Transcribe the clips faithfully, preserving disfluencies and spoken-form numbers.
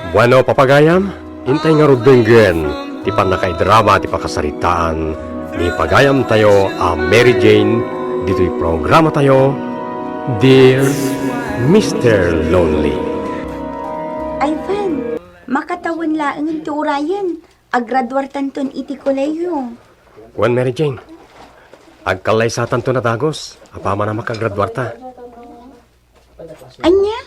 Bueno, papagayam, intay ngarud denggen ti pannakaidrama ti pakasaritaan ni pagayamtayo a Mary Jane ditoy programatayo, Dear Mister Lonely. Ivan, makatawen laengen ti urayen. Agraduartanton iti kolehiyo. Wen, Mary Jane, agkallaysatanton a dagus apaman a makagraduarta. Ania?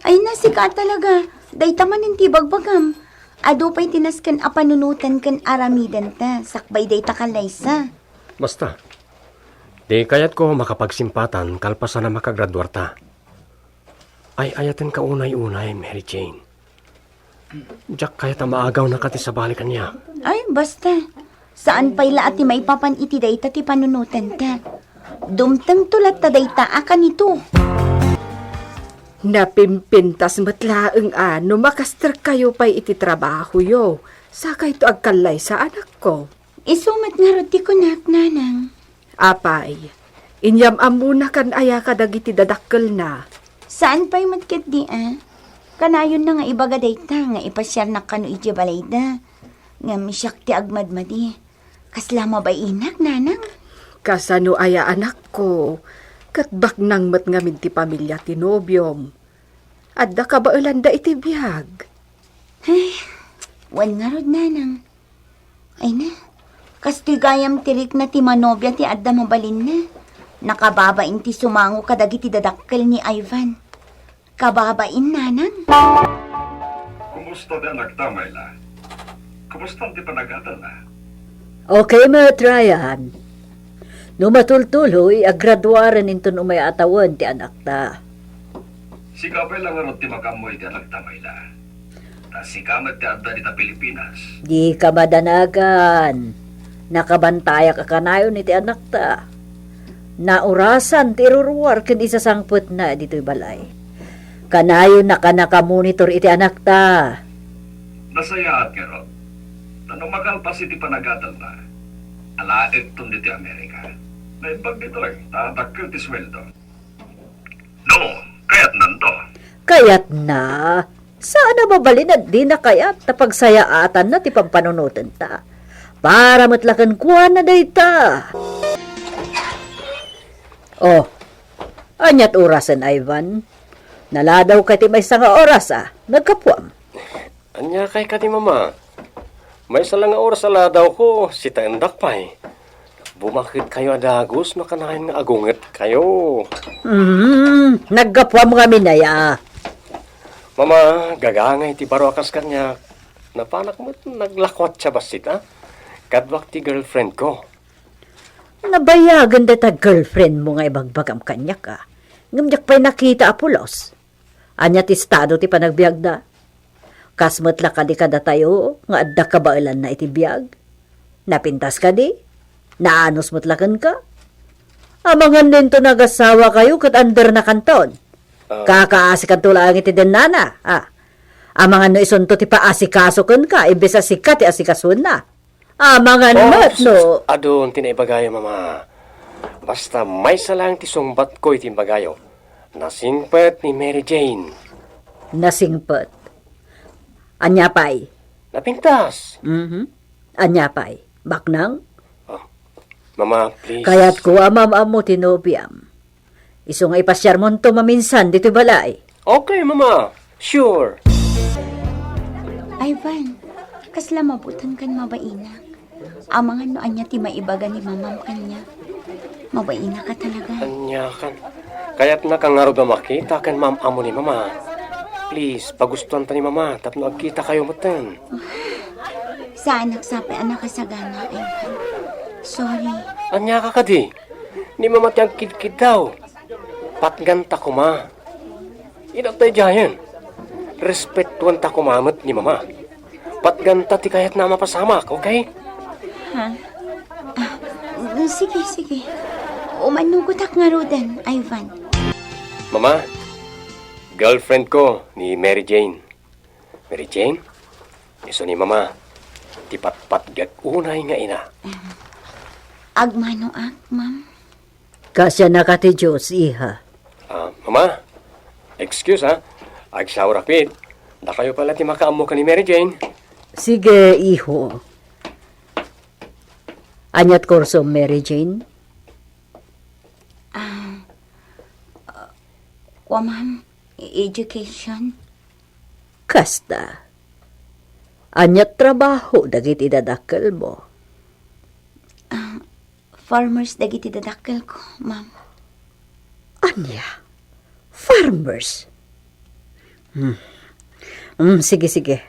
Ay, na, sika talaga. Dayta manen ti ibagbagam. Adu pay ti nasken a panunoten ken aramidenta sakbay dayta kallaysa. Basta, di kayatko makapagsimpatan kalpasan a makagraduarta. Ay-ayatenka unay-unay, Mary Jane. Diak kayat a maagawnaka ti sabali kaniak. Ay, basta. Saan pay la a ti maipapan iti dayta ti panunotenta. Dumtengto latta dayta a kanito. Napimpintas met laeng a no makasterkayo pay iti trabahoyo, sakayto agkallaysa, anakko. Isu met ngarud ti kunak, nanang. Apay, inyam-ammonakan aya kadagiti dadakkelna? Saan pay met ketdi a. Kanayonna nga ibaga dayta nga ipasiarnak kano idiay balayda. Ngem siak ti agmadmadi. Kasla mabainak, nanang. Kasano aya, anakko? Ket baknang met ngamin ti pamilia ti nobiom. Adda kabaelanda iti biag. Ay, wen ngarud, nanang. Ay na, kastoy gayam ti rikna ti manobia ti adda mabalinna. Nakababain ti sumango kadagiti dadakkel ni Ivan. Kababain, nanang. Kumusta ti anakta, Myla? Kumusta ti panagadalna? Okay met, Ryan. No matultuloy, agraduaren inton umay a tawen ti anakta. Sika pay la ngarud ti makaammo iti anakta, Myla. Ta sika met ti adda dita Pilipinas. Dika madanagan. Nakabantayak a kanayon iti anakta. Naurasan ti iruruar ken isasangpetna ditoy balay. Kanayon a kanaka-monitor iti anakta. Nasayaat ngarud. Ta no makalpas iti panagadalna, alaekton ditoy Amerika. Naimbag ditoy, ta dakkel ti sueldo. No, kayatnanto. Kayatna. Saan a mabalin a dina kayat ta pagsayaatanna ti pampanunotenta. Para met la kenkuana dayta. Oh, ania ti orasen, Ivan? Naladawka iti maysa nga oras a. Naggapuam. Ania kay kadi, Mama? Maysa la nga oras a ladawko, sitaendak pay. Bumaketkayo a dagus no kanayon nga agungetkayo. Hmm, naggapuam ngamin aya. Mama, gagangay ti baro a kas kaniak. Napanak met naglakuatsa bassit, a? Kaduak ti girlfriendko. Nabayagen dayta girlfriendmo nga ibagbagam kaniak, a. Ngem diak pay nakita a pulos. Ania ti estado ti panagbiagda? Kas met la kadi kadatayo nga adda kabaelanna iti biag? Napintas kadi? Naanus met la kenka? Amangan no inton agasawakayo ket undernakanton. Ah. Kakaasikanto laeng iti dennana, a. Amangan no isunto ti paasikaso kenka, imbes a sika ti asikasona. Amangan met, no? Sus, adun ti naibagayo, Mama. Basta maysa laeng ti sungbatko iti imbagayo. Nasingpet ni Mary Jane. Nasingpet? Ania pay? Napintas. Mhm. Ania pay? Baknang? Oh, Mama, please. Kayatko a maam-ammo ti nobiam. Isu nga ipasiarmonto maminsan ditoy balay. Okay, Mama. Sure. Ivan, kasla mabuton ken mabainak. Amangan no ania ti maibaga ni Mamam kaniak. Mabainak a talaga. Aniakan. Kayatnaka ngarud a makita ken maam-ammo ni Mama. Please, pagustoanta ni Mama tapno agkitakayo metten. Saanak sa pay a nakasagana, Ivan. Sorry. Aniaka kadi? Ni Mama ti agkidkiddaw. Patganta koma. Ida daydiayen. Respetuanta koma met ni Mama. Patganta ti kayatna a mapasamak, okay? Ha? Ah, mm, sige, sige. Umanugotak ngaruden, Ivan. Mama, girlfriend ko ni Mary Jane. Mary Jane, isu ni Mama, ti patpatgek unay nga ina. Agmanoak, ma'am. Kasianaka ti Diyos, iha. Ah, Mama, excuse, ha. Agsawrak pit. Dakayo pay la ti makaammo ken ni Mary Jane. Sige, iho. Aniat kursom, Mary Jane? Ah, uh, wa, ma'am. Education. Kasta. Aniat trabaho dagiti dadakkelmo? Ah, farmers dagiti dadakkelko, ma'am. Ania? Farmers? Hmm. Hmm, sige, sige.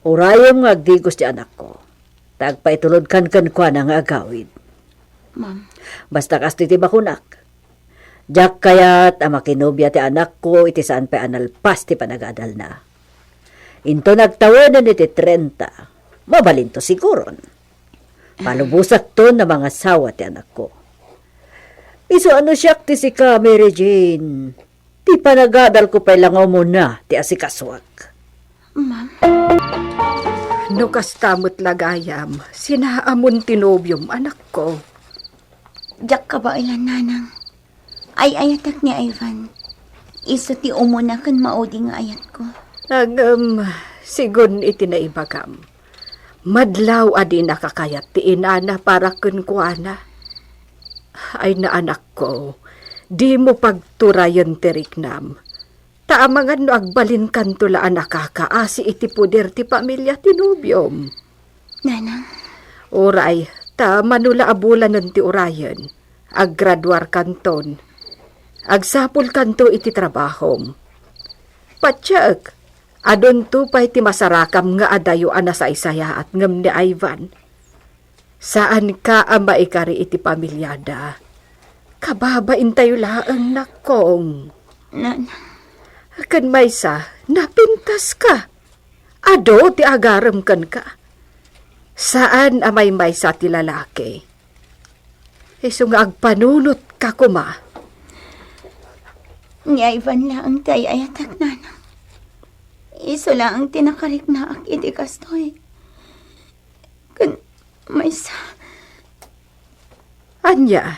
Urayem nga agdigos ti anakko. Ta agpaitulodkan kenkuana nga agawid. Ma'am. Basta kastoy ti bakunak. Diak kayat a makinobia ti anakko iti saan pay a nalpas ti panagadalna. Inton agtawenen iti trenta, mabalinto siguron. Palubosakton a mangasawa ti anakko. Isu a no siak ti sika, Mary Jane, ti panagadalko pay la nga umuna ti asikasuak. Ma'am. No kasta met la gayam, sinaamon ti nobiom, anakko. Diak kabaelan, nanang. Ay-ayatek ni Ivan. Isu ti umuna ken maudi nga ayatko. Ngem, sigun iti naibagam, madlaw a dina kakayat ti inana para kenkuana. Ay, anakko, dimo pagturayen ti riknam. Ta amangan no agbalinkanto la a nakakaasi iti poder ti pamilia ti nobiom. Nanang. Uray, ta mano la a bulanen ti urayen, aggraduarkanton. Agsapulkanto iti trabahom. Patiek, adunto pay ti masarakam nga adayo a nasaysayaat ngem ni Ivan. Saanka a maikari iti pamiliada. Kababaintayo laeng, nakkong. Nan- Ken maysa, napintaska. Adu ti agarem kenka. Saan a maymaysa ti lalaki. Isu nga agpanunotka koma. Ni Ivan laeng ti ay-ayatek, nanang. Isu laeng ti nakariknaak iti kastoy. Ken maysa. Ania?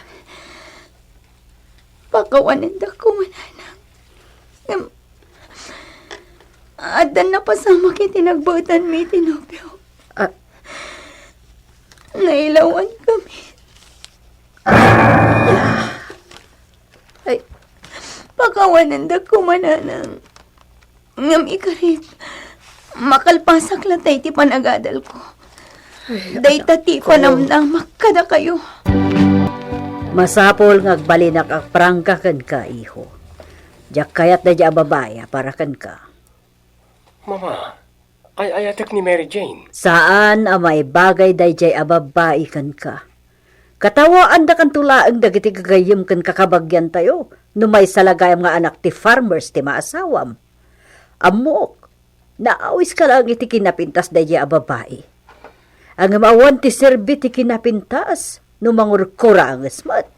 Pakawanendak koma, nanang. Ngem, addan napasamak iti nagbaetanmi iti nobio. Ah. Nailawan kami. Ay. Pakawanendak koma, nanang. Ngem ikarit, makalpasak latta iti panagadalko. Ay, dayta ti panamnamak kadakayo. Masapul nga agbalinak a prangka kenka, iho. Diak kayat daydiay a babai a para kenka. Mama, ay-ayatek ni Mary Jane. Saan a maibagay daydiay a babai kenka. Katawaandakanto laeng dagiti gagayyem ken kakabagyantayo no maysa la gayam nga anak ti farmers ti maasawam. Ammook, naawiska laeng iti kinapintas daydiay a babai. Ngem awan ti serbi ti kinapintas no mangurkuraanges met.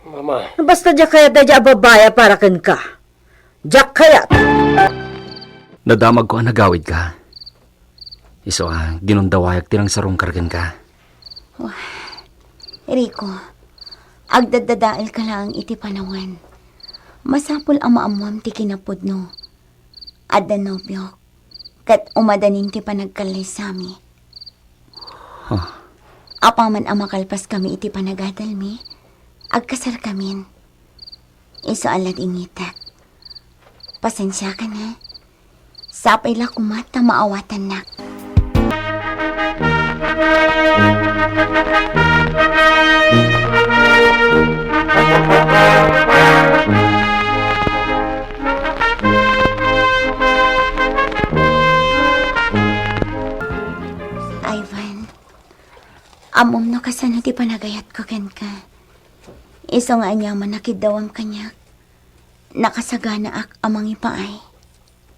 Mama. Basta diak kayat daydiay a babai a para kenka. Diak kayat. Nadamagko a nagawidka. Isu a ginundawayak ti nangsarungkar kenka. Wah, Rico, agdaddadaelka laeng iti panawen. Masapul a maammoam ti kinapudno. Adda nobiok, ket umadanin ti panagkallaysami. Huh. Apaman a makalpaskami iti panagadalmi, agkasarkamin. Isu a ladingitek. Pasensiakan, ha? Sapay la koma ta maawatannak. Ivan, ammom no kasano ti panagayatko kenka. Isu nga aniaman a kiddawam kaniak, nakasaganaak a mangipaay.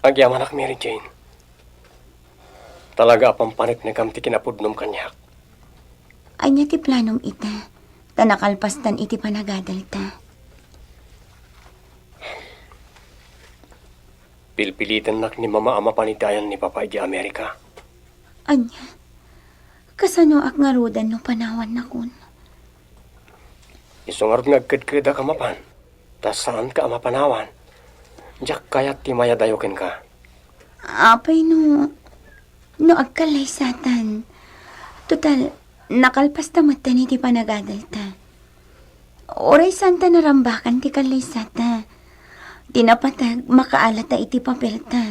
Agyamanak, Mary Jane. Talaga a pampaneknekam ti kinapudnom kaniak. Ania ti planom ita? Ta nakalpastan iti panagadalta. Pilpilitennak ni Mama a mapan iti ayan ni Papa idiay Amerika. Ania? Kasanoak ngaruden no panawannakon? Isu ngarud nga agkedkedak a mapan, ta saanka a mapanawan. Diak kayat ti mayadayo kenka. Apay no, no agkallaysatan? Total, nakalpasta metten iti panagadalta. Uray saanta narambakan ti kallaysata. Ti napateg, makaalata iti papelta.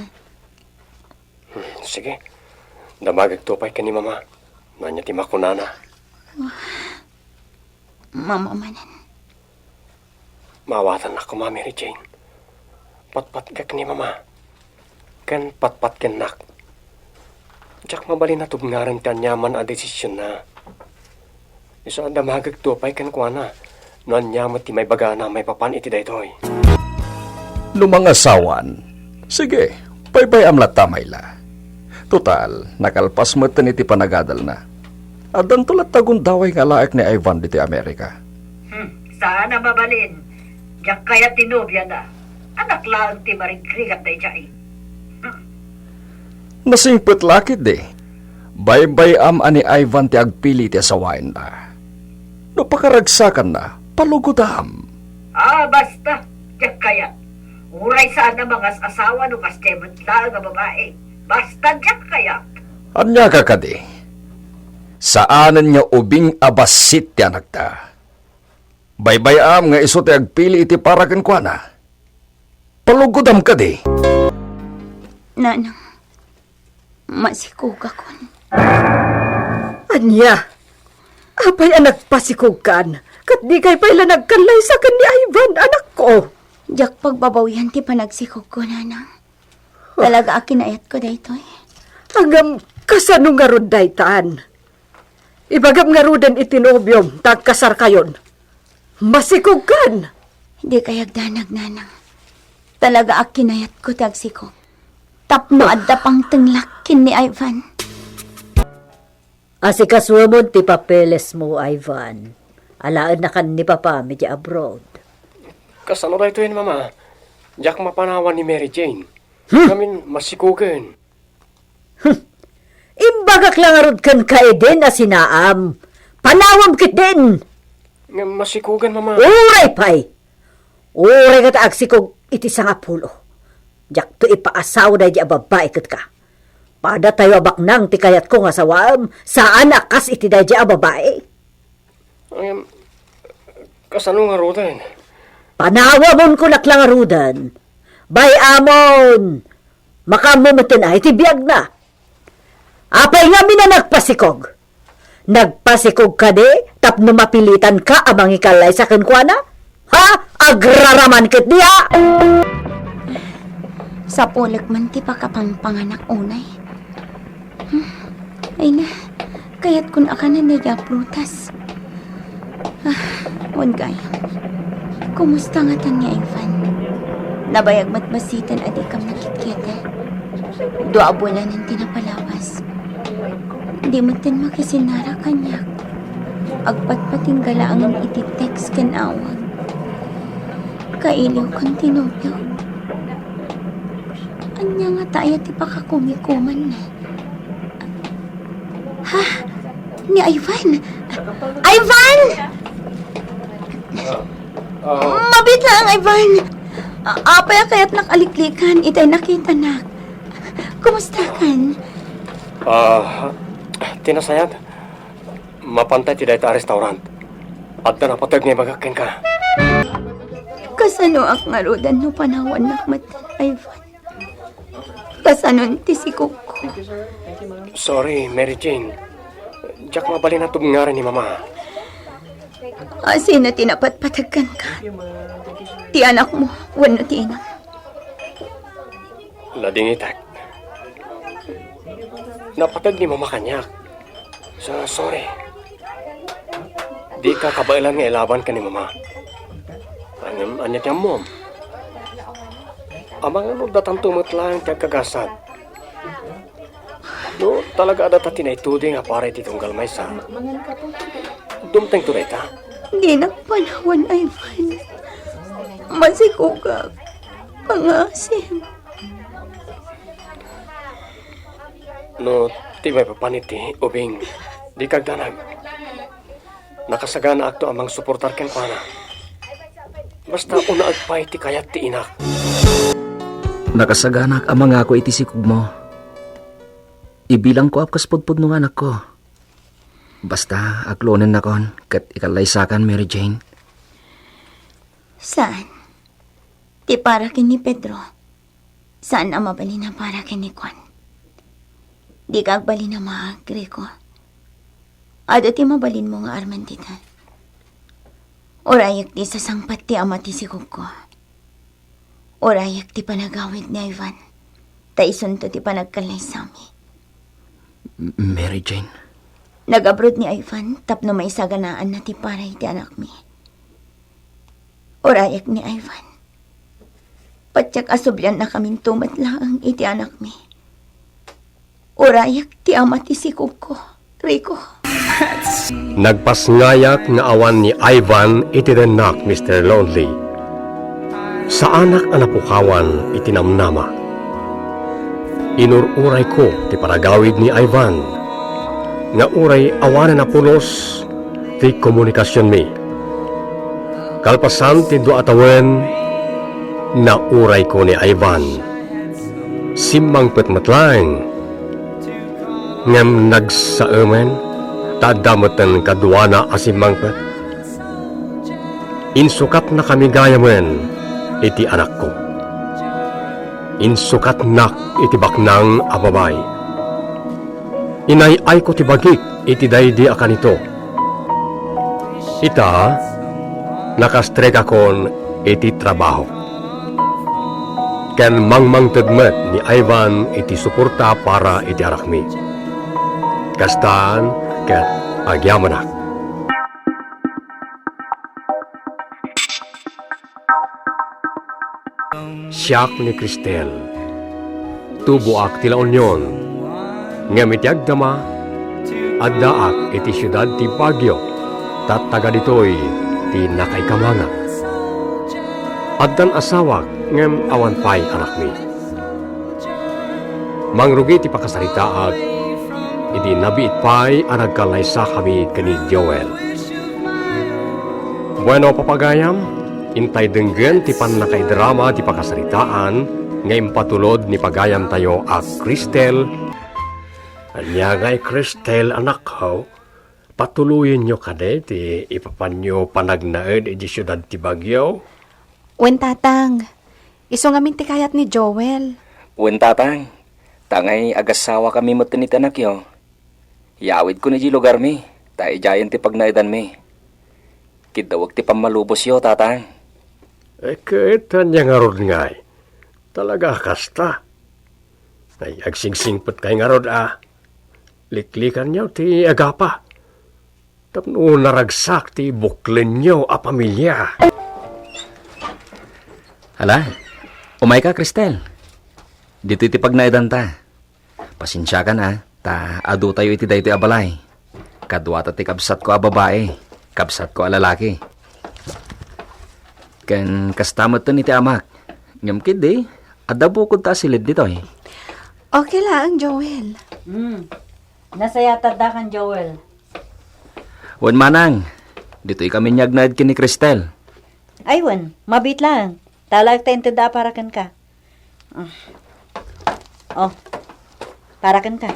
Hmm, sige. Damagekto pay ken ni Mama. No ania ti makunana. Mama manen. Maawatannak koma, Mary Jane. Patpatgek ni Mama. Ken patpatgennak. Diak mabalin a tubngaren ti aniaman a desisionna. Isu a damagekto pay kenkuana no ania met ti maibagana maipapan iti daytoy. No mangasawan, sige, baybay-am latta, Myla. Total, nakalpas metten iti panagadalna. Addanto latta gundaway nga alaek ni Ivan ditoy Amerika. Hmm, saan a mabalin. Diak kayat ti nobiana. Anak laeng ti marigrigat daydiay. Hmm. Nasingpet la ketdi. Baybay-am a ni Ivan ti agpili iti asawaenna. No pakaragsakanna, palugodam. Ah, basta. Diak kayat. Uray saan a mangas-asawa no kas diay met laeng a babai. Basta diak kayat. Ania ka kadi? Saanen nga ubing a bassit ti anakta. Baybay-am nga isu ti agpili iti para kenkuana. Palugodam kadi? Nanang, masikogakon. Ania? Apay a nagpasikogkan? Ket dikay pay la nagkallaysa ken ni Ivan, anakko? Diak pagbabawian ti panagsikogko, Nanang. Talaga a kinayatko daytoy. Ngem kasano ngarud daytan? Ibagam ngaruden iti nobiom ta agkasarkayon. Masikogkan! Dikay agdanag, Nanang. Talaga a kinayatko ti agsikog. Tapno adda pangtenglak ken ni Ivan. Asikasuemon ti papelesmo, Ivan. Alaennakan ni papam iti abroad. Kasano daytoyen, Mama? Diak mapanawan ni Mary Jane. Hmm. Ngamin, masikogen. Hmm. Imbagak la ngarud kenka idin a sinaam. Panawam ketdin. Nga masikogen, Mama. Uray pay. Uray nga ta agsikog iti sangapulo. Diakto ipaasawa daydi a babai ket ka. Padatayo a baknang ti kayatko nga sawaem, saan a kas iti daydi a babai. Ngem, kasano ngaruden? Panawamonko nak la ngaruden. Bay-amon, makaammo metten ay ti biagna. Apay ngamin a nagpasikog? Nagpasikog kadi tapno mapilitanka a mangikallaysa kenkuana? Ha? Agraraman ketdi, ha? Sapulek man ti pakapangpanganak unay. Hmm. Ay na, kayatkon a kanen daydi a prutas. Ah, wen gayam. Kumusta ngatan ni Ivan? Nabayag met basiten a dikam nakitkita. Dua a bulan ti napalawas. Di metten makisinara kaniak. Agpatpatingga laengen iti text ken awag. Kailiwkon ti nobio. Ania ngata aya ti pakakumikumanna? Ha? Ni Ivan? Ivan! Ah, ah. Mabiit laeng, Ivan. A-, apay a kayatnak a liklikan itay nakitanak? Kumustakan? Ah, ti nasayaat, mapantay ti dayta a restaurant. Adda napateg nga ibagak kenka. Kasanoak ngaruden no panawannak met, Ivan? Kasanon ti sikogko? Sorry, Mary Jane. Diak mabalin a tubngaren ni Mama. Asino ti napatpateg kenka? Ti anakmo wenno ti inam? Ladingitek. Napateg ni Mama kaniak. So, sorry. Dika kabaelan nga ilaban ken ni Mama. Ngem, ania ti ammom? Amangan no adda tanto met laeng ti agkagasat. No talaga adda ta ti naituding a para iti tunggal maysa, dumtengto dayta. Dinak panawan, Ivan. Masikogak. Pangaasim. No ti maipapan iti ubing, dika agdanag. Nakasaganaakto a mangsuportar kenkuana. Basta unaek pay ti kayat ti inak. Nakasaganak a mangako iti sikogmo. Ibilangko a kas pudpudno nga anakko. Basta, aklonennakon ket ikallaysakan, Mary Jane. Saan? Ti para ken ni Pedro, saan a mabalin a para ken ni Juan. Dika agbalin a maag, Rico. Adu ti mabalinmo nga armen dita. Urayek ti sasangpet ti ama ti sikogko. Urayek ti panagawid ni Ivan, ta isunto ti panagkallaysami. M-, Mary Jane. Nag-abroad ni Ivan tapno maisaganaanna ti para iti anakmi. Urayek ni Ivan. Patiek a subliannakaminto met laeng iti anakmi. Urayek ti ama ti sikogko, Rico. Nagpasngayak nga awan ni Ivan iti dennak, Mister Lonely. Saanak a napukawan iti namnama. Inur-urayko ti panagawid ni Ivan, nga uray awanen a pulos ti komunikasionmi. Kalpasan ti dua a tawen, naurayko ni Ivan. Simmangpet met laeng. Ngem nagsaemen, ta adda metten kaduana a simmangpet. Insukatnakami gayamen iti anakko. Insukatnak iti baknang a babai. Inay-ayko ti bagik iti daydi a kanito. Ita, nakastrekakon iti trabaho. Ken mangmangted met ni Ivan iti suporta para iti anakmi. Kastan ket agyamanak. Siak ni Cristel. Tuboak ti La Union. Ngem iti agdama, addaak iti siudad ti Baguio, ta taga ditoy ti nakaikamangak. Addan asawak ngem awan pay anakmi. Mangrugi ti pakasaritaak idi nabiit pay a nagkallaysakami ken ni Joel. Bueno, papagayam, intay denggen ti pannakaidrama ti pakasaritaan nga impatulod ni pagayamtayo a Cristel. Ania ngay, Cristel, anakko? Patuloyenyo kadi ti ipapanyo panagnaed idiay siudad ti Baguio? Wen, Tatang. Isu ngamin ti kayat ni Joel. Wen, Tatang. Ta ngay agasawakami metten iti anakyo. Yawidkon idiay lugarmi, ta idiayen ti pagnaedanmi. Kiddawek ti pammalubosyo, Tatang. Eh, ket ania ngarud ngay? Talaga a kasta? Ay, agsingsingpetkay ngarud a. Liklikanyo ti agapa. Tapno naragsak ti buklenyo a pamilia. Hala, umayka, Cristel. Ditoy ti pagnaedanta. Pasensiakan a, ta adutayo iti daytoy a balay. Kaduata ti kabsatko a babai, kabsatko a lalaki. Ken kasta metten iti amak. Ngem ketdi, adda bukodta a siled ditoy. Okay laeng, Joel. Hmm. Nasayaat adda kan Joel. Wen, manang, ditoy kami nga agnaed ken ni Cristel. Ay, wen, mabiit laeng. Talaek ta intedda a para kenka. Ah. Oh, para kenka.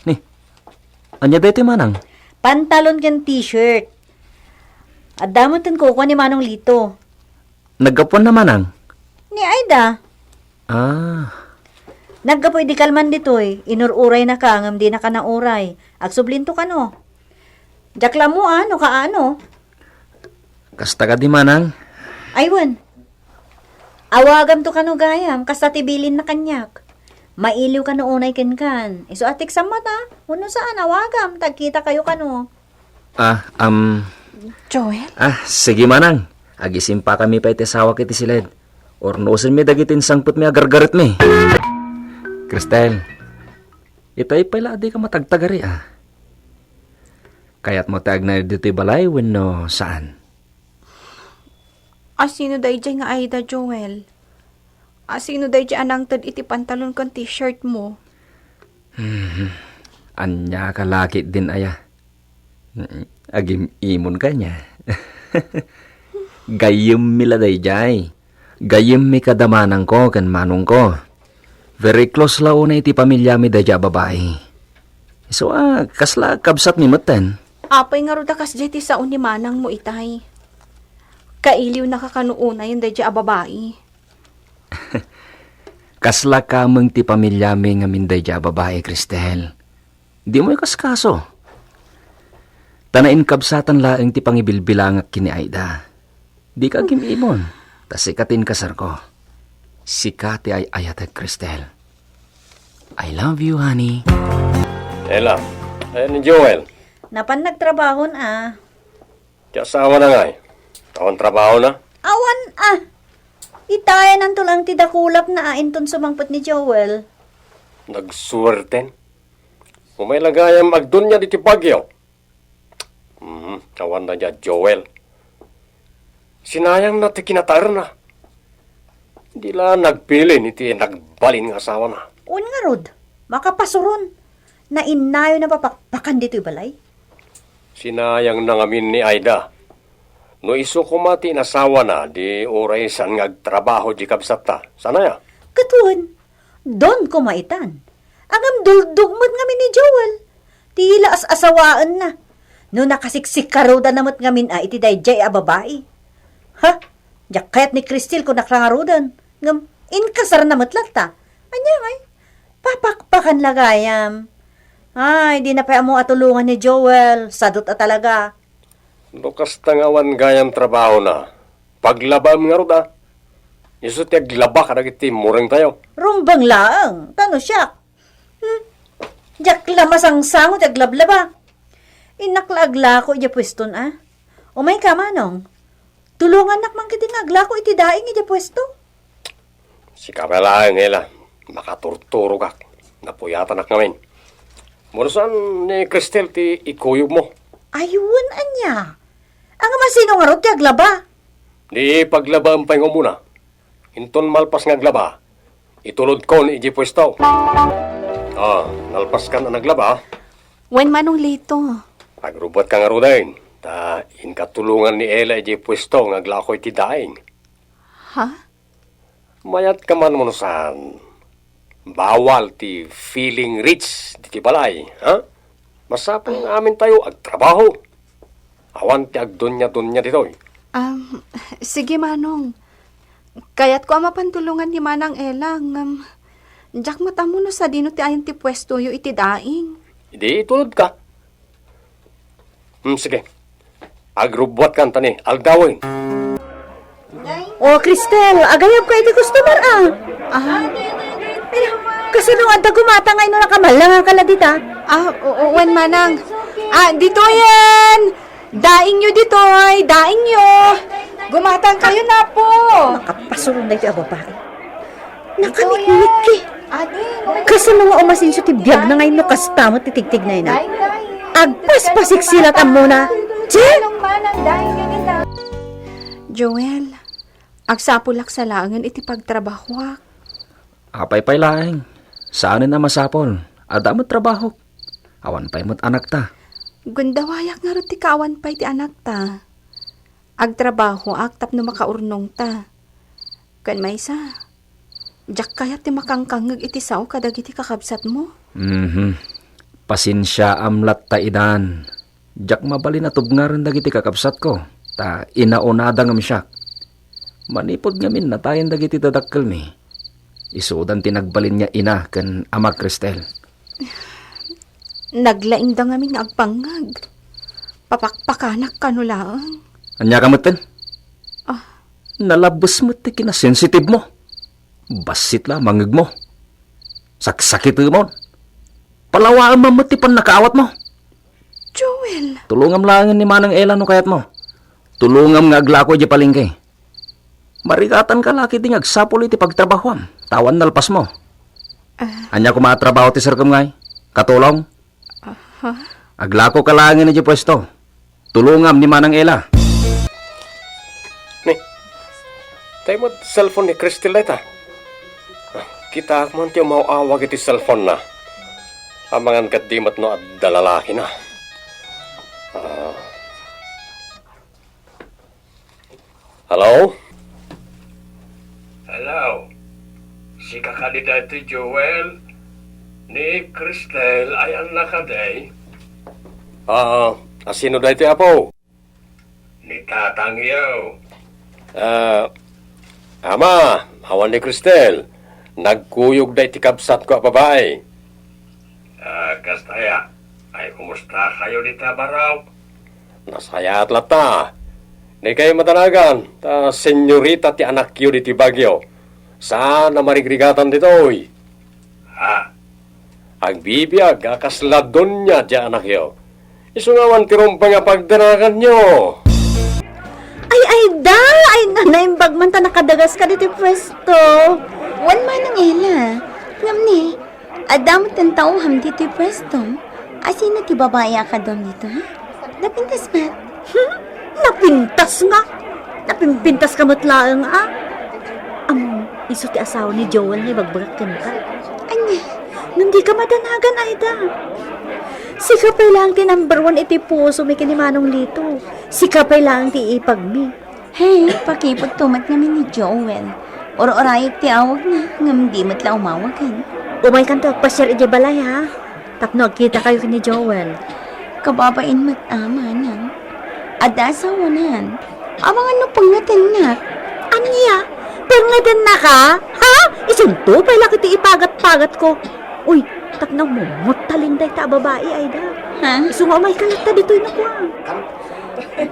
Ni, ania daytoy, manang? Pantalon ken t-shirt. Adda metten kukua ni Manong Lito. Naggapuanna, manang? Ni Aida. Ah. Naggapu idi kalman ditoy, inur-uraynaka ngem dinaka nauray. Agsublinto kano. Diak la ammo a no kaano. Kasta kadi, manang? Ay, wen. Awagamto kano gayam, kasta ti bilinna kaniak. Mailiw kano unay kenkan. Isu a tekstam mata, wenno saan, awagam, ta agkitakayo kano. Ah, am, Joel? Ah, sige, manang. Agisimpakami pay ti asawak iti siled. Urnosenmi dagiti insangpetmi a gargaretmi. Cristel, itay pay la a dika matagtagari, ah. Kayatmo ti agnaed ditoy balay wenno saan? Asino daydiay nga Aida, Joel? Asino daydiay a nangted iti pantalon ken t-shirt mo? Mhm. Ania ka laki din aya? Mm, agim-imonka nia. Gayyemmi la daydiay. Gayyemmi kada manangko ken manongko. Very close la unay ti pamiliami daydiay a babai. Isu a, kasla kabsatmi metten. Apay ngarud a kasdiay ti sao ni manangmo itay? Kailiwnaka kano unayen daydiay a babai? Kasla kameng ti pamiliami ngamin daydiay a babai, Cristel. Dimo ikaskaso. Ta nainkabsatan laeng ti pangibilbilangak ken ni Aida. Dika agim-imon, ta sika ti inkasarko. Sika ti ay-ayatek, Cristel. I love you, honey. Ella, eh, ni Joel? Napan nagtrabahon a. Ti asawana ngay? Awan trabahona? Awan a. Itayananto lang ti dakulapna a inton sumangpet ni Joel. Nagsuerten. Umay la gayam agdunia ditoy Baguio. Hmm, awan daydiay Joel. Sinayangna ti kinataerna. Di la nagbilin iti nagbalin nga asawana. Wen ngarud, makapasuron. Nainnayona a mapakpakan ditoy balay. Sinayangna ngamin ni Aida. No isu koma ti inasawana, di uray saan nga agtrabaho di kabsatta. Saan aya? Ket wen, don koma itan. Ngem duldog met ngamin ni Joel. Ti la as-asawaenna. No nakasiksikarudanna met ngamin a iti daydiay a babai. Ha? Diak kayat ni Cristel kunak la ngaruden. Ngem inkasarna met latta. Ania ngay? Papakpakan la gayam. Ay, dina pay ammo a tulongan ni Joel. Sadut a talaga. No kasta nga awan gayam trabahona, paglabaem ngarud a. Isu ti aglaba kadagiti murengtayo. Rumbeng laeng, ta no siak. Hmm. Diak la masangsango ti aglablaba. Innak la aglako idiay pueston a. Umayka, manong. Tulongannak man ketdi nga aglako iti daing idiay puesto. Sika pay laeng, Ella. Makaturturogak. Napuyatanak ngamin. Mano saan ni Cristel ti ikuyogmo? Ay, wen ania? Ngem a sino ngarud ti aglaba? Di paglabaem pay nga umuna. Inton malpas nga aglaba, itulodkon idiay puesto. Ah, nalpaskan a naglaba? Wen, Manong Lito. Agrubbuatka ngaruden, ta inka tulongan ni Ella idiay puesto nga aglako iti daing. Ha? Mayatka man mano saan. Bawal ti feeling rich ditoy balay, ha? Masapul nga amintayo agtrabaho. Awan ti agdunia-dunia ditoy. Um, sige, Manong. Kayatko a mapan tulongan ni Manang Ella, ngem diak met ammo no sadino ti ayan ti puestoyo iti daing. Idi itulodka. Hmm, sige. Agrubbuatkan ta ni aldawen. O, Cristel, agayabka iti customer, a. Ah. Ay, kasano nga adda gumatang nga inno nakamalangaka la dita? Ah, o-, o-, wen, Manang. Ah, ditoyen! Daingyo ditoy! Daingyo! Gumatangkayo, napo! Makapasuron daytoy a babai. Nakaniknik, eh. Kasano nga umasenso ti biagna nga inno kasta met ti tigtignayna? Agpaspasiksilat ammona. Che! Joel, agsapulak sa laengen iti pagtrabahoak. Apay pay laeng? Saanen a masapul. Adda met trabahok. Awan pay met anakta. Gundawayak ngarud ti kaawan pay ti anakta. Agtrabahoak tapno makaurnongta. Ken maysa, diak kayat ti makangkangngeg iti sao kadagiti kakabsatmo. Mhm. Pasensiaam latta idan. Diak mabalin a tubngaren dagiti kakabsatko, ta inaunada ngem siak. Manipud ngamin natayen dagiti dadakkelmi, isudan ti nagbalin nga ina ken ama, Cristel. Naglaingda ngamin nga agpangngeg. Papakpakanak kano laeng. Ania ka metten? Ah. Nalabbes met ti kinasensitibmo. Bassit la mangngegmo. Saksakitemon. Palawaem man met ti pannakaawatmo. Joel. Tulongam laengen ni Manang Ella no kayatmo. Tulongam nga aglako idiay palengke. Marigatanka la ketdi nga agsapul iti pagtrabahoam, ta awan nalpasmo. Ah. Ania koma a trabaho ti serkem ngay? Katulong? Aha. Aglakoka laengen idiay puesto. Tulongam ni Manang Ella. Ni, tay met cellphone ni Cristel dayta. Ah, kitaak man ti umaw-awag iti cellphone-na. Amangan ketdi met no adda lalakina. Ah. Hello? Hello. Sika kadi daytoy, Joel? Ni Cristel, ayanna kadi? Ah, asino daytoy, Apo? Ni tatangyo. Ah, Ama, awan ni Cristel. Nagkuyogda iti kabsatko a babai. Ah, kasta aya? Ay, kumusta kayo dita, Barok? Nasayaat latta. Dikay madanagan, ta senyorita ti anakyo ditoy Baguio. Saan a marigrigatan ditoy. Ha? Agbibiag a kasla donia ti anakyo. Isu nga awan ti rumbeng a pagdanaganyo. Ay, Aida! Ay, na, naimbag man ta nakadagas ka ditoy pwesto. Wen, Manang Ella. Ngem ni, adda met ti tauham ditoy pwesto. Asino ti babai a kaduam ditoy, ha? Napintas met. Napintas nga? Napimpintas ka met laeng, a? Ammom, isu ti asawa ni Joel nga ibagbagak kenka. Ania? Ngem dika madanagan, Aida. Sika pay laeng ti number one iti pusomi ken ni Manong Lito. Sika pay laeng ti ipagmi. Hey, pakiputto met ngamin ni Joel. Ur-urayek ti awagna, ngem di met la umawagen. Umaykanto agpasiar idiay balay, ha? Tapno agkitakayo ken ni Joel. Kababain met a, Manang. Adda asawanan. Amangan no pengetennak. Ania? Pengetennaka? Ha? Isunto pay la ket ti ipagat-pagatko. Uy, tapno mumuttalin dayta a babai, Aida. Ha? Isu nga umayka latta ditoy no kua.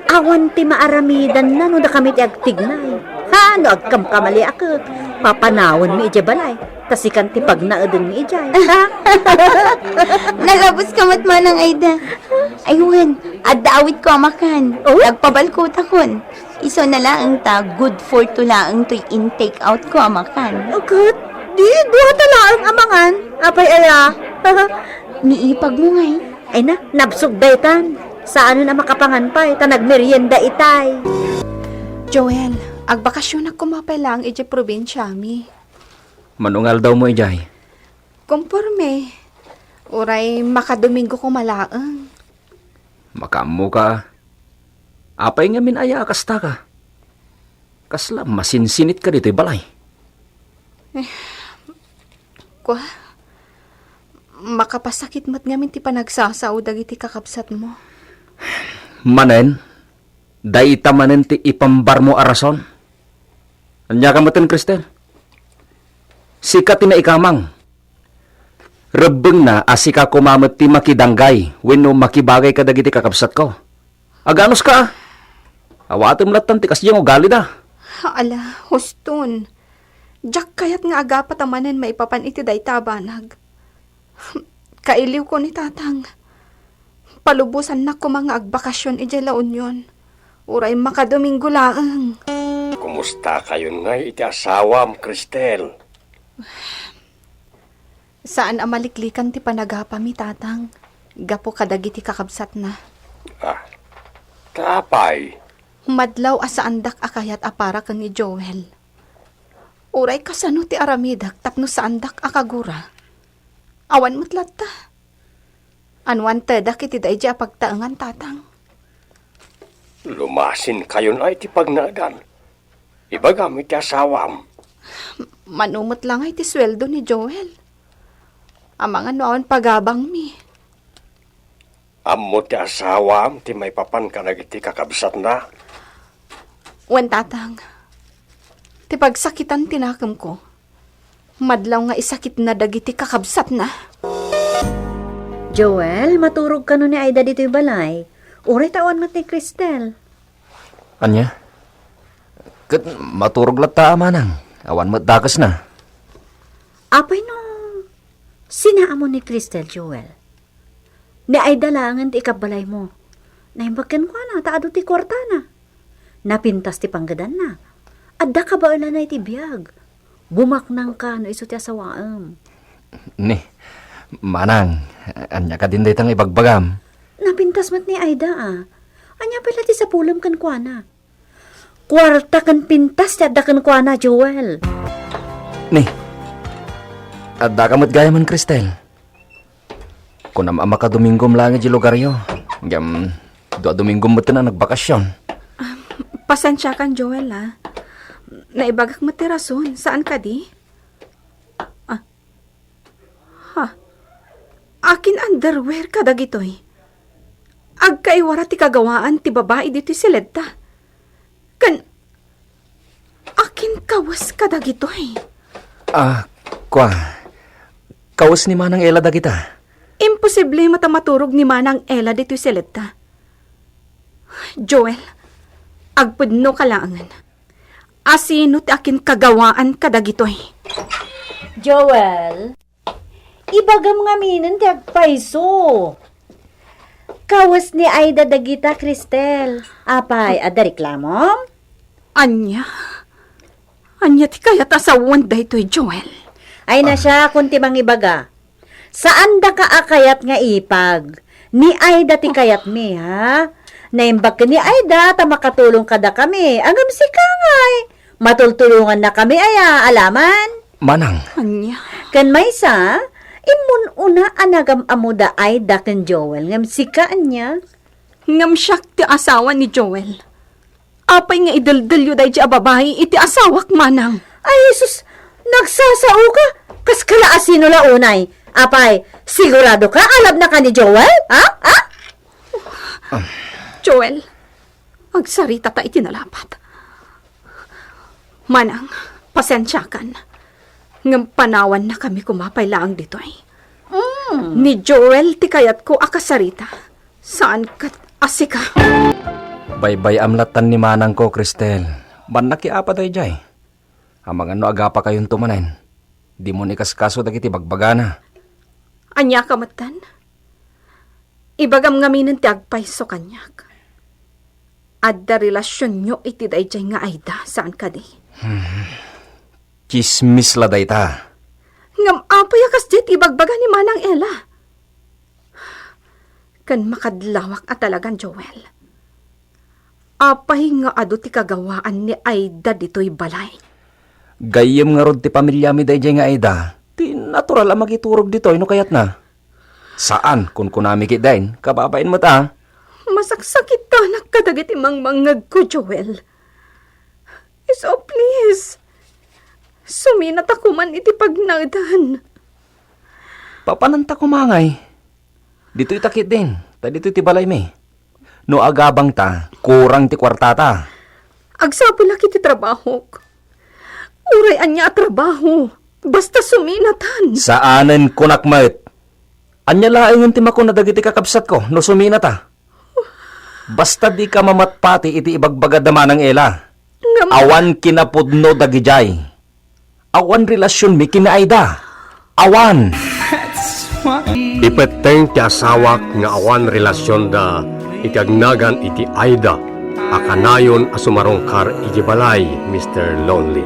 Awan ti maaramidanna no dakami ti agtignay. Ha, no agkamkamaliak, papanawenmi idiay balay. Ta sikan ti pagnaedenmi idiay. Ha? Nalabos ka met, Manang Aida. Ay, wen, adda awitko a makan. Oh? Nagpabalkotakon. Isu na laeng ta good for two laeng toy in-take out ko a makan. Ket, di, duata laeng a mangan. Apay aya? Ni ipagmo ngay. Ay na, nabsog daytan. Saanen a makapangan pay, ta nagmerienda itay. Joel, agbakasyonak koma pay laeng idiay probinsiami. Mano nga aldawmo idiay? Komporme. Uray makadomingo koma laeng. Makaammoka. Apay ngamin aya a kastaka? Kasla masinsinitka ditoy balay? Eh, kua, makapasakit met ngamin ti panagsasao dagiti kakabsatmo. Manen, dayta manen ti ipambarmo a rason. Ania ka metten, Cristel? Sika ti naikamang. Rebbengna a sika koma met ti makidanggay wenno makibagay kadagiti kakabsatko. Aganuska, a. Awatem lattan ti kasdiay nga ugalida. Ala, huston. Diak kayat nga agapat a manen maipapan iti dayta a banag. Kailiwko ni Tatang. Palubosannak koma nga agbakasyon idiay La Union. Uray makadomingo laeng. Kumusta kayon ngay iti asawam, Cristel? Saan a maliklikan ti panagapami, Tatang, gapu kadagiti kakabsatna. Ah, ta apay? Madlaw a saandak a kayat a para ken ni Joel. Uray kasano ti aramidek tapno saandak a kagura? Awan met latta. Anuan tedak iti daydi a pagtaengan, Tatang? Lumasin kayon ay ti pagnaedan. Ibagam iti asawam. Mano met la ngay ti sueldo ni Joel? Amangan no awan pagabangmi. Ammo ti asawam ti maipapan kadagiti kakabsatna? Wen, Tatang. Ti pagsakitan ti nakemko. Madlaw nga isakitna dagiti kakabsatna. Joel, maturog kano ni Aida ditoy balay? Uray ta awan met ni Cristel. Ania? Ket maturog latta a manang. Awan met dakesna. Apay no sinaamon ni Cristel, Joel? Ni Aida laengen ti ikabbalaymo. Naimbag kenkuana ta adu ti kuartana. Napintas ti panggedanna. Adda kabaelana iti biag. Bumaknangka no isu ti asawaem. Ni, manang, ania kadin dayta nga ibagbagam? Napintas met ni Aida, a. Ania pay la ti sapulem kenkuana? Kuarta ken pintas ti adda kenkuana, Joel. Ni, addaka met gayamen, Cristel. Kunam a makadomingom laeng idiay lugaryo. Ngem, dua domingom metten a nagbakasyon. Ah, pasensiakan, Joel, a. Naibagak met ti rason, saan kadi? Ah. Ha? Akin underwear kadagitoy? Agkaiwara ti kagawaan ti babai ditoy seletta. Ken akin kawes kadagitoy? Ah, kua. Kawes ni Manang Ella dagita. Imposible met a maturog ni Manang Ella ditoy seletta. Joel, agpudno ka laengen. Asino ti akin kagawaan kadagitoy? Joel, ibagam ngaminen ti agpayso. Kawes ni Aida dagita, Cristel. Apay, adda reklamom? Ania? Ania ti kayat a sawen daytoy, Joel? Ay, ah, na siya, kun ti mangibaga. Saandaka a kayat nga ipag. Ni Aida ti kayatmi, ha? Naimbag ken ni Aida ta makatulong kadakami. Ngem sika ngay, matultulongannakami aya, alaman? Manang. Ania? Ken maysa, immun-una a nagam-ammo da Aida ken Joel, ngem sika ania? Ngem siak ti asawa ni Joel. Apay nga ideldelyo daydi a babai iti asawak, Manang? Ay, Jesus! Nagsasaoka? Kas kala asino la unay? Apay, sigurado ka a love na ka ni Joel? Ha? Ha? Joel, agsarita ta iti nalapat. Manang, pasensiakan. Ngem panawanna kami koma pay laeng ditoy. Mm. Ni Joel ti kayatko a kasarita. Saan ket a sika. Baybay-am lattan ni manangko, Cristel. Bannak ti apa daydiay. Amangan no agapakayonto manen. Dimon ikaskaso dagiti bagbagana. Ania ka metten? Ibagam ngaminen ti agpayso kaniak. Adda relasionyo iti daydiay nga Aida, saan kadi? Hmm. Tsismis la dayta. Ngem apay a kasdiay ti ibagbaga ni Manang Ella? Ken makadlawak a talagan, Joel. Apay nga adu ti kagawaan ni Aida ditoy balay? Gayyem ngarud ti pamiliami daydiay nga Aida. Ti natural a makiturog ditoy no kayatna. Saan, kunkunami ketdin, kababain met a. Masaksakitanak kadagiti mangmangngegko, Joel. So please, suminata koman iti pagnaedan. Papananta koma ngay. Ditoy ta ketdin, ta ditoy ti balaymi. No agabangta, kurang ti kuartata. Agsapulak iti trabahok. Uray ania a trabaho, basta suminatan. Saanen, kunak met. Ania laengen ti makuna dagiti kakabsatko no suminata? Basta dika mamatpati iti ibagbaga da Manang Ella. Ngem awan kinapudno dagidiay. Awan relasionmi ken ni Aida. Awan. Ipetteng ti asawak nga awan relasionda iti agnagan iti Aida a kanayon a sumarungkar iti balay, Mister Lonely.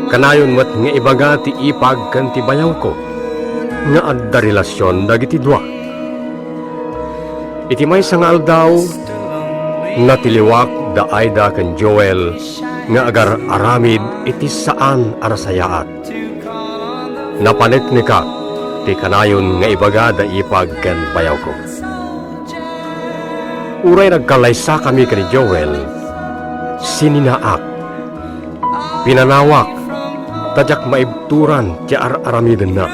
Kanayon met nga ibaga ti ipag ken ti bayawko nga adda relasion dagiti dua. Iti maysa nga aldaw, natiliwak da Aida ken Joel nga agar-aramid iti saan a nasayaat. Napaneknekak ti kanayon nga ibaga da ipag ken bayawko. Uray nagkallaysakami ken ni Joel, sininaak. Pinanawak, ta diak maibturan ti ar-aramidenna.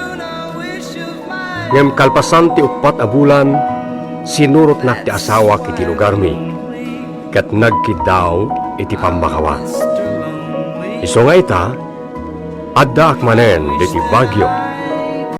Ngem kalpasan ti uppat a bulan, sinurotnak ti asawak iti lugarmi, ket nagkiddaw iti pammakawan. Isu nga ita, addaak manen ditoy Baguio,